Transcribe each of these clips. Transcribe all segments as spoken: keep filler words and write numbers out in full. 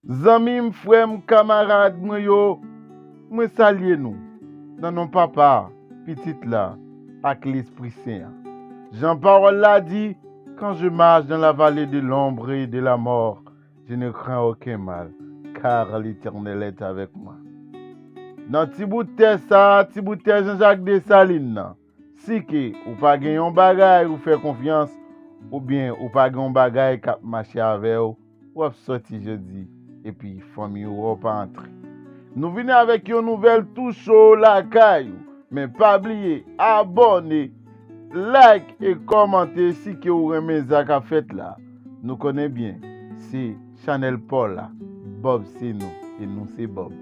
Zanmi m, frè m, kamarad mwen yo, mwen salye nou nan non Papa, Pitit la, ak Lespri Sen an. Jan pawòl la di, Quand je marche dans la vallée de l'ombre et de la mort, je ne crains aucun mal, car l'Éternel est avec moi. Nan ti bout tè sa, ti bout tè Jean-Jacques Dessalines nan, si ke ou pa gen yon bagay ou fè konfyans, oubyen ou pa gen yon bagay k ap mache avè w, w ap sòti jodi, epi fanmi w pa antre. Nou vini avèk yon nouvèl tou cho lakay ou. Men pa bliye abòne, like e kòmante si ke ou renmen sa k ap fèt la. Nou konnen byen, se chanèl pa w la. Bòb se nou, e nou se Bòb.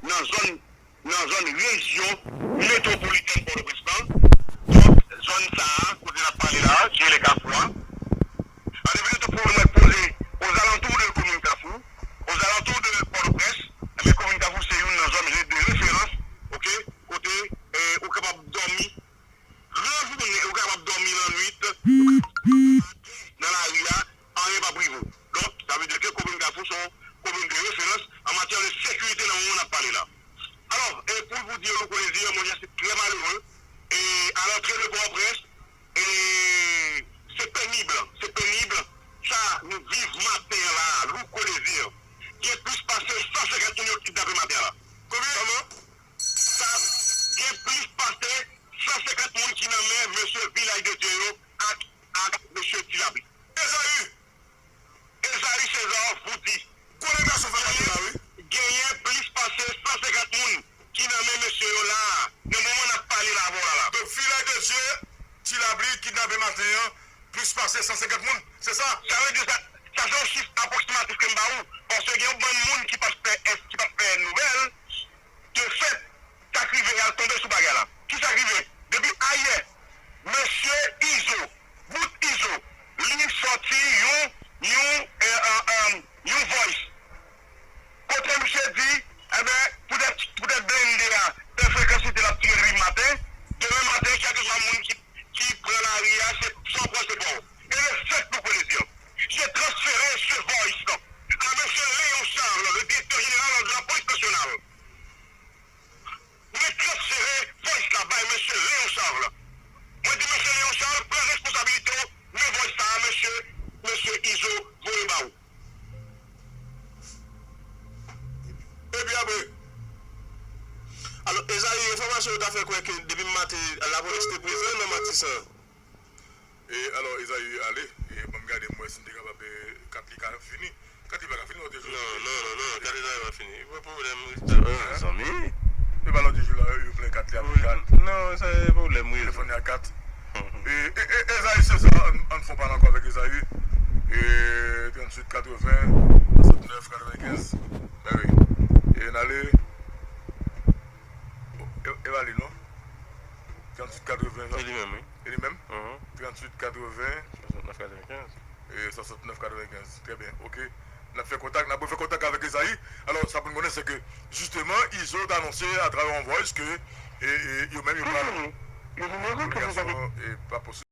Nan zòn nan zòn rejyon metwopolitèn Pòtoprens lan. Donk, zòn sa a, kote n ap pale la a, ki rele Kafou a, an definitif, pou nou mèt poze ozalantou de komin Kafou, ozalantou de Pòtoprens, men komin Kafou se youn nan zòn de referans, oke, kote ou kapab dòmi gran jounen, ou kapab dòmi lannwit, nan lari a, anyen p ap rive w. Donk, sa vle di ke komin Kafou se yon komin de referans an matyè de sekirite nan moman n ap pale la. Alò, e pou, pou di yo, Louko Désir, monchè, se trè malere. E a lantre de Pòtoprens, e se penib, se penib sa nou viv maten an la a, Louko Désir. Gen plis pase san senkant moun yo kidnape maten an la. Konbyen? Kòman? Sa gen plis pase san senkant moun ki nan men mesye Vilaj de Dye yo ak, ak mesye Ti Labri. Ezayi! Ezayi César Voudy. Gwo nèg gason fè maten la, wi. Genyen plis pase san senkant moun ki nan men mesye yo la a, nan moman n ap pale la avè w la la. Donk, Vilaj de Dye, Ti Labri, kidnape maten an, plis pase san senkant moun, se sa? Sa vle di sa, sa se yon chif apwoksimatif ke m ba ou, paske gen yon bann moun ki pa t fè, ki pa t fè nouvèl, de fèt, sa k rive al tonbe sou bagay la. Kisa k rive? Depi ayè, mesye Izo, Bout Izo, li sòti yon, yon, yon voice. Kote misye di, enben, poutèt, poutèt blende a fè frekansite l ap tire depi maten, demen maten, kèlkeswa moun ki, ki pran lari a, se sa w pran, se pa w. E le fèt nou konnen di an. Je transfère ce voice à Monsieur Léon Charles, le directeur général de la police nationale. Mwen transfere voice la bay mesye Léon Charles. Mwen di mesye Léon Charles pran responsabilite w, men voice sa a mesye, mesye Izo voye ba ou. Epi apre, alò, Ezayi, enfòmasyon yo ta fè kwè ke depi maten lapolis te prezan nan Matisan. E alò, Ezayi ale, e ban m gade, m wè si m te kapab, e, kat li ka fini. Kat li pa ka fini, lòt jou. Non, non, non, non, kat Ezayi pa fini. Pa pwoblèm, zanmi. E pa lòt jou la, yo plen kat li apre kat. Non, se pwoblèm, wi. Telefòn li a kat. E, e, e, Ezayi César, ann, ann fè yon pale ankò avèk Ezayi. E, tranntuit katreven, swasantnèf katrevenkenz. Ben wi. E n ale. E, e pa li, non? Tranntuit katreven. E li menm, wi. E li menm? Tranntuit katreven. Swasantnèf katrevenkenz. E swasantnèf katrevenkenz. Trè byen. Oke. N ap fè kontak, n ap refè kontak avèk Ezayi. Alò, sa pou n konnen, se ke, jisteman, Izo t anonse atravè yon voice ke, e, e, yo menm, yo pral, kominikasyon, e, pa posib.